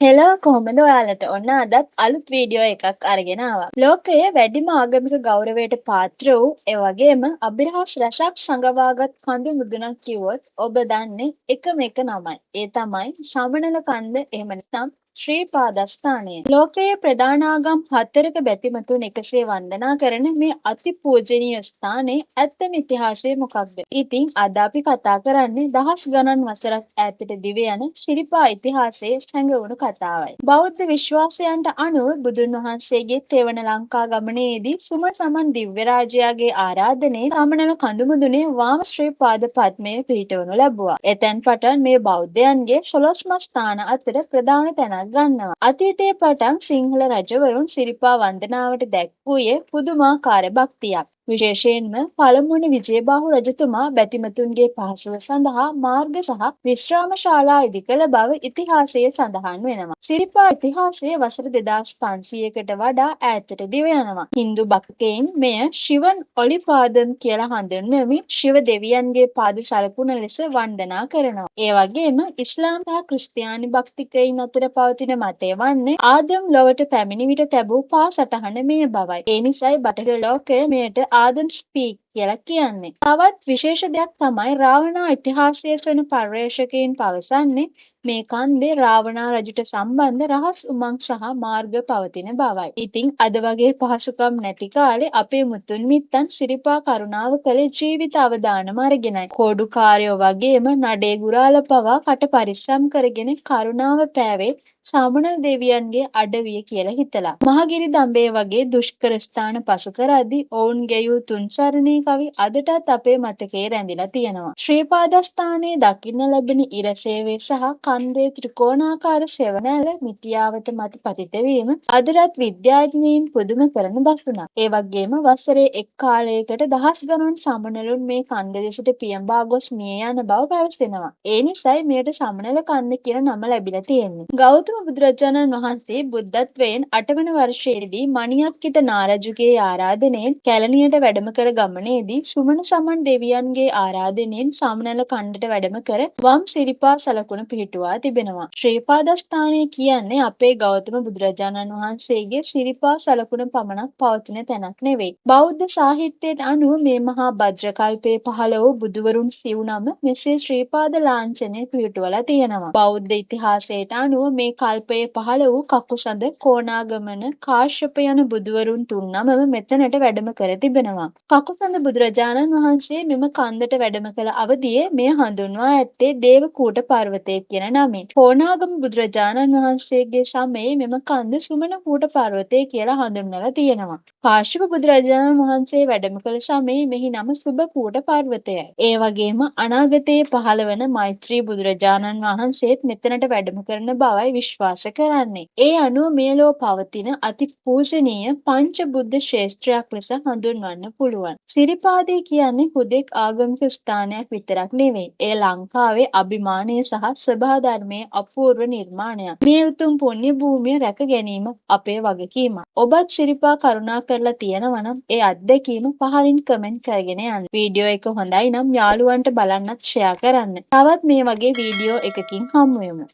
Hello, කොහොමද ඔයාලට? ඔන්න අදත් අලුත් වීඩියෝ එකක් අරගෙන ආවා. ලෝකයේ වැඩිම ආගමික ගෞරවයට පාත්‍ර වූ, ඒ වගේම අභිරහස් රැසක් සඟවාගත් කඳු මුදුනක් කිව්වොත් ඔබ දන්නේ එකම එක නමයි. ඒ තමයි සමනල කන්ද, එහෙම නැත්නම් ශ්‍රී පාදස්ථානය. ලෝකයේ ප්‍රධාන ආගම් හතරක බැතිමතුන් එකසේ වන්දනා කරන මේ අති පූජනීය ස්ථානයේ ඇත්තම ඉතිහාසය මොකක්ද? ඉතින් අද අපි කතා කරන්නේ දහස් ගණන් වසරක් ඈතට දිව යන සිරිපා ඉතිහාසයේ සැඟවුණු කතාවයි. බෞද්ධ විශ්වාසයන්ට අනුව බුදුන් වහන්සේගේ තෙවන ලංකා ගමනේදී සුමන සමන් දිව්‍ය රාජයාගේ ආරාධනයෙන් සමනල කඳුමුදුනේ වාම ශ්‍රී පාද පද්මය පිහිටවනු ලැබුවා. එතැන් පටන් මේ බෞද්ධයන්ගේ සොළොස්ම ස්ථාන අතර ප්‍රධාන තැනක් ගන්නවා. අතීතයේ පටන් සිංහල රජවරුන් සිරිපා වන්දනාවට දැක්වූයේ පුදුමාකාර භක්තියක්. විශේෂයෙන්ම පළමුවන විජයබාහු රජතුමා බැතිමතුන්ගේ පහසුව සඳහා මාර්ග සහ විශ්‍රාම ශාලා ඉදි කළ බව ඉතිහාසයේ සඳහන් වෙනවා. සිරිපා ඉතිහාසය වසර 2500කට වඩා ඈතට දිව යනවා. හින්දු භක්තයින් මෙය ශිවන් ඔලිපාදම් කියලා හඳුන්වමින් ශිව දෙවියන්ගේ පාද සලකුණ ලෙස වන්දනා කරනවා. ඒ වගේම ඉස්ලාම් සහ ක්‍රිස්තියානි භක්තිකයින් අතර පවතින මතය වන්නේ ආදම් ලොවට පැමිණි විට තැබූ පා සටහන මෙය බවයි. ඒ නිසයි බටහිර ලෝකය මෙයට ආදම්ස් පීක් කියලා කියන්නේ. තවත් විශේෂ දෙයක් තමයි රාවණා ඉතිහාසය සොයන පර්යේෂකයින් පවසන්නේ මේ කන්දේ රාවණා රජුට සම්බන්ධ රහස් උමං සහ මාර්ග පවතින බවයි. ඉතින් අද වගේ පහසුකම් නැති කාලේ අපේ මුතුන් මිත්තන් සිරිපා කරුණාව කළේ ජීවිත අවදානම අරගෙනයි. කෝඩුකාරයෝ වගේම නඩේ ගුරාල පවා කට පරිස්සම් කරගෙන කරුණාව පෑවේ සමනල දෙවියන්ගේ අඩවිය කියලා හිතලා. මහගිරි දඹේ වගේ දුෂ්කර ස්ථාන පසු කරද්දී ඔවුන් ගැයූ තුන්සරණේ කවි අදටත් අපේ මතකයේ රැඳිලා තියෙනවා. ශ්‍රී පාදස්ථානයේ දකින්න ලැබෙන ඉර සේවය සහ කන්දේ ත්‍රිකෝණාකාර සෙවණැල්ල මිටියාවත මත පතිත වීම අදටත් විද්‍යාඥයින් පුදුම කරන දසුනක්. ඒ වගේම වසරේ එක් කාලයකට දහස් ගණන් සමනලුන් මේ කන්ද දෙසට පියඹා ගොස් මිය යන බව පැවසෙනවා. ඒ නිසයි මෙයට සමනල කන්ද කියන නම ලැබිලා තියෙන්නේ. ගෞතම බුදුරජාණන් වහන්සේ බුද්ධත්වයෙන් අටවන වර්ෂයේදී මණියක්කිත නාරජුගේ ආරාධනයෙන් කැලණියට වැඩම කර ගමනේදී සුමන සමන් දෙවියන්ගේ ආරාධනයෙන් සමනල කන්දට වැඩම කර වම් සිරිපා සලකුණ පිහිටුවා තිබෙනවා. ශ්‍රී පාදස්ථානය කියන්නේ අපේ ගෞතම බුදුරජාණන් වහන්සේගේ සිරිපා සලකුණ පමණක් පවතින තැනක් නෙවෙයි. බෞද්ධ සාහිත්‍යයට අනුව මේ මහා භද්‍ර කල්පයේ පහළ වූ බුදුවරුන් සිව් නම මෙසේ ශ්‍රී පාද ලාංඡනය පිහිටුවලා තියෙනවා. බෞද්ධ ඉතිහාසයට අනුව මේ කල්පයේ පහළ වූ කකුසඳ, කෝණාගමන, කාශ්‍යප යන බුදුවරුන් තුන් නමම මෙතනට වැඩම කර තිබෙනවා. කකුසඳ බුදුරජාණන් වහන්සේ මෙම කන්දට වැඩම කළ අවදියේ මෙය හඳුන්වා ඇත්තේ දේවකූට පර්වතය කියන නමින්. කෝණාගම බුදුරජාණන් වහන්සේගේ සමයේ මෙම කන්ද සුමනකූට පර්වතය කියලා හඳුන්වලා තියෙනවා. කාශ්‍යප බුදුරජාණන් වහන්සේ වැඩම කළ සමයේ මෙහි නම සුභකූට පර්වතයයි. ඒ වගේම අනාගතයේ පහළ වන මෛත්‍රී බුදුරජාණන් වහන්සේත් මෙතනට වැඩම කරන බවයි විශ්වාස කරන්නේ. ඒ අනුව මේ ලොව පවතින අති පූජනීය පංච බුද්ධ ක්ෂේත්‍රයක් ලෙස හඳුන්වන්න පුළුවන්. සිරිපාදේ කියන්නේ හුදෙක් ආගමික ස්ථානයක් විතරක් නෙවෙයි. එය ලංකාවේ අභිමානය සහ සබහා ධර්මයේ අපූර්ව නිර්මාණයක්. මේ උතුම් පුණ්‍ය භූමිය රැක ගැනීම අපේ වගකීමක්. ඔබත් සිරිපා කරුණා කරලා තියෙනවා නම් ඒ අත්දැකීම පහලින් කමෙන්ට් කරගෙන යන්න. වීඩියෝ එක හොඳයි නම් යාළුවන්ට බලන්නත් ෂෙයා කරන්න. තවත් මේ වගේ වීඩියෝ එකකින් හමු වෙමු.